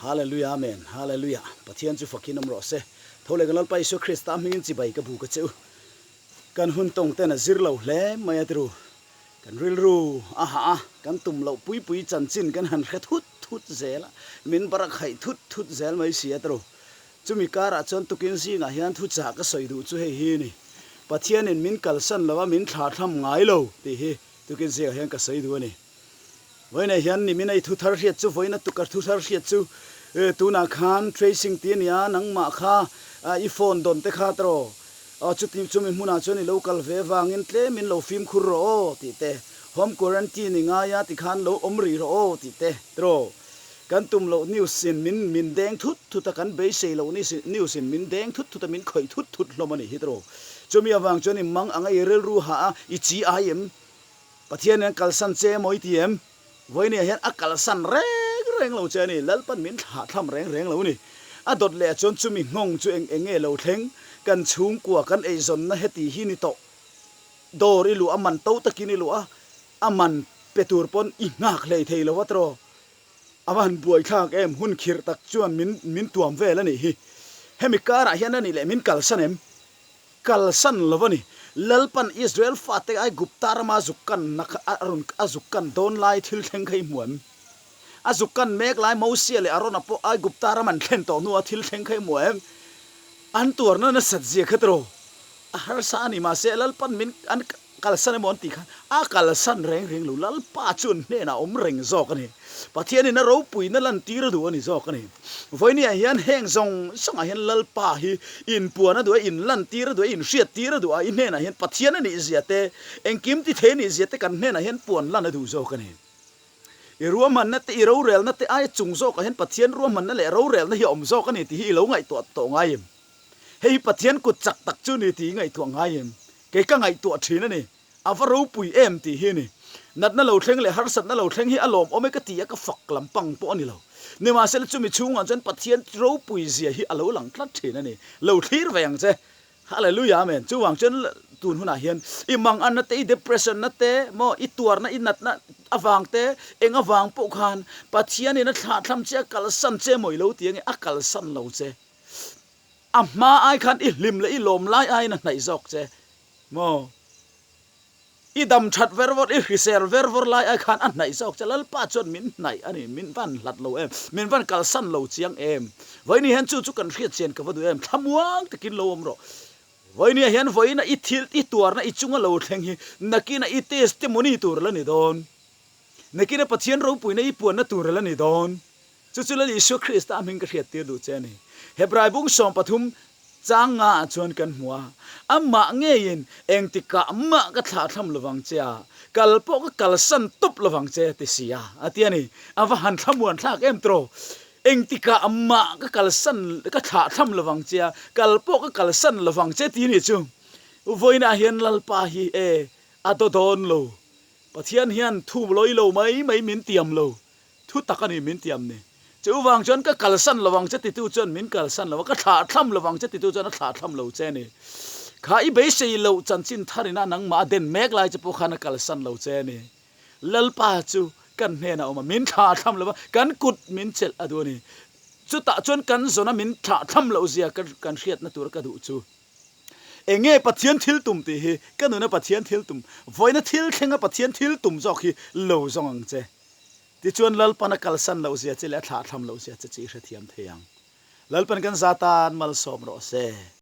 Hallelujah Amen Hallelujah Pathian chu fakin awm rawh se. Tho leh kan Lalpa Isua Krista hmingin chibai ka bu ka che u. Kan hun tawng ten a zir lo hle mai a tiru. Kan rilru a hah a, kan tum loh pui pui chanchin kan han hre thut thut zel a, min barak haih thut thut zel mai si a tiru. Chumi karah chuan tukin zingah hian thuchah ka sawi duh chu hei hi a ni, Pathianin min kalsan lo a, min thlahthlam ngai lo tih hi tukin zingah hian ka sawi duh a ni. Vawiinah hian nimin a i thu thar hriat chu, vawiin a tuk a thu thar hriat chu tunah khan tracing tih a ni a, nangmah kha i phone dawn te kha tawh aw chuti chumi hmunah chuan i lo kal ve vangin tlemin lo fimkhur rawh aw tih te, home quarantine i ngai a tikhan lo awm rih rawh aw tih te tawh. Kan tum loh news in min min deng thut thut a, kan beisei loh news in min deng thut thut a, min khawih thut thut hlawm a nih hi tawh. Chumi avang chuan i mang anga i rilru hah a, i chi ai em? Pathian hian kalsan che emaw i ti em? Vawinia hian a kalsan reng reng lo che a ni, Lalpan min thlah thlam reng reng lo a ni. A dawt leh ah chuan chumi nghawng chu eng eng nge lo thleng? Kan chhungkua kan eizawnna heti hi ni tawh. Dawr i luh a, man to takin i luh a, a man pe tur pawn i nghak hlei thei lo a tawh. A va han buaithlak em, hun khirh tak chuan min min tuam vel a nih hi. Hemi karah hian a nih leh min kalsan em? Kalsan lo a ni. Lalpan Israel fate Aigupta rama a zuk kanna kha a rawn a zuk kan dawn lai thil thleng kha i hmu em? A zuk kan mek lai Mosia leh Arona pawh Aigupta ram an thlen tawh hnua thil thleng kha i hmu em? An tuarna nasat zia kha tiraw? A harsa a ni mahse Lalpan min an Kalsan emaw an tih khan a kalsan reng reng lo, Lalpa chu an hnenah a awm reng zawk a ni. Pathianin a ropuina lantir a duh a ni zawk a ni. Vawinia hian heng zawng zawngah hian Lalpa hi inpuan a duh a, inlantir a duh a, inhriattir a duh a, i hnenah hian Pathian a nih zia te, engkim ti thei a nih zia te kan hnenah hian puan lan a duh zawk a ni. I ruahmanna te, i rorelna te aia chung zawkah hian Pathian ruahmanna leh rorelna hi a awm zawk a ni tih hi i lo ngaihtuah tawh ngai em? Hei hi Pathian kut chak tak chu ni tih i ngaihtuah ngai em? Kei ka ngaihtuah thin a ni. A va ropui em tih hi a ni. Natna lo thleng leh harsatna lo thleng hi a lawmawm e ka ti a, ka fak lampang pawh a ni lo. Nimahsela chumi chhungah chuan Pathian ropui zia hi a lo lang tlat thin a ni. Lo thlir ve ang che. Hallelujah Amen. Chuvang chuan tun hunah hian i manganna te, i depression na te, maw i tuarna, i natna avang te, eng avang pawh khan Pathianin a thlahthlam che, a kalsan che maw i lo ti ange, a kalsan lo che. A hma ai khan i hlim leh i lawm lai aiin a hnaih zawk che maw? I dam that ver vawr, i hrisel ver vawr lai ai khan a hnaih zawk che. Lalpa chuan min hnaih a ni, min van hlat lo em, min van kalsan lo chiang em. Vawiin hian chu chu kan hriat chian ka va duh em, thlamuang takin lo awm rawh. Vawiin hian vawiina i thil, i tuarna i chunga lo thleng hi nakina i testimony tur a la ni dawn. Nakina Pathian ropuina i puanna tur a la ni dawn. Chu chu Lal Isua Krista hming ka hriattir duh che a ni. Hebrai bung 13 chang nga ah chuan kan hmu a, Amah ngeiin engtikah mah ka thlahthlam lovang che a, kal pawh ka kalsan tawp lovang che ti si a, a ti a ni. A va han thlamuan thlak em tiraw? Engtikah mah ka kalsan, ka thlahthlam lovang che a, kal pawh ka kalsan lovang che ti ni chu. Vawiinah hian Lalpa hi e, a daw dawn lo. Pathian hian thu lawi lo mai mai min tiam lo. Thu tak a ni min tiam ni. Chuvang chuan ka kalsan lo ang che titu chuan min kalsan lo a, ka thlahthlam lo ang che titu chuan a thlahthlam lo che a ni. Kha i beisei loh chanchin tharin a nangmah a den mek lai che pawh khan a kalsan lo che a ni. Lalpa chu kan hnenah a awm a, min thlahthlam lo a, kan kut min chelh a duh a ni. Chutah chuan kan zawna min thlahthlam loh zia kan hriatna tur ka duh chu. Enge Pathian thil tum tih hi ka nuna Pathian thil tum, vawiina thil thlenga Pathian thil tum zawk hi lo zawng ang che. Tichuan Lalpan a kalsan loh zia che leh a thlahthlam loh zia che chu i hrethiam thei ang. Lalpan kan za tan malsawm rawh se.